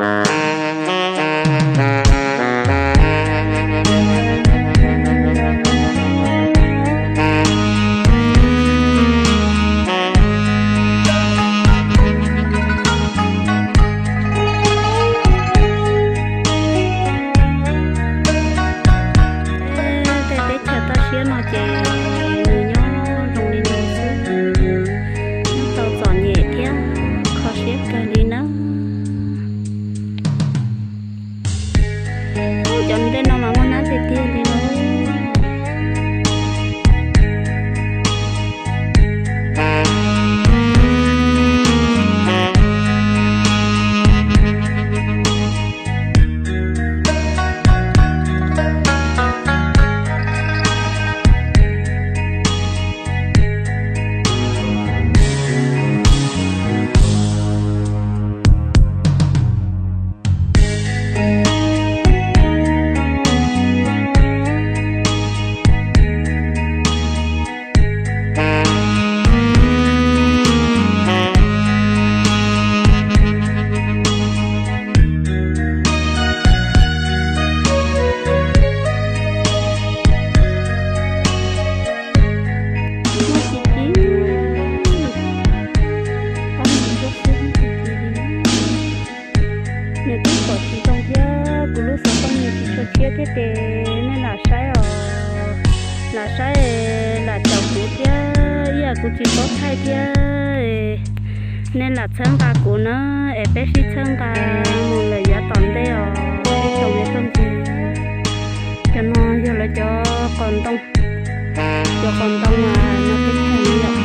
Tej teb chaws toj siab no ces nws nyob zoo li no xwb, nyob tau txom nyem thiab kho siab kawg li nawb. Cov ntej no mas muaj nab tiag tiag li no. Nws twb pom tsis zoo thiab kuv lub xov tooj nws tsis tshua tshiab thiab ces nej lam saib os, lam saib lam caum kuv thiab, ib yam kuv tsis paub thaij thiab, nej lam txhawb nqa kuv na, es peb sib txhawb nqa mus lawm yav tom ntej os ib tsoom me phooj ywg. Cov no yog lawv cov qos ntoo, cov qos ntoo mas no peb thaij no yom.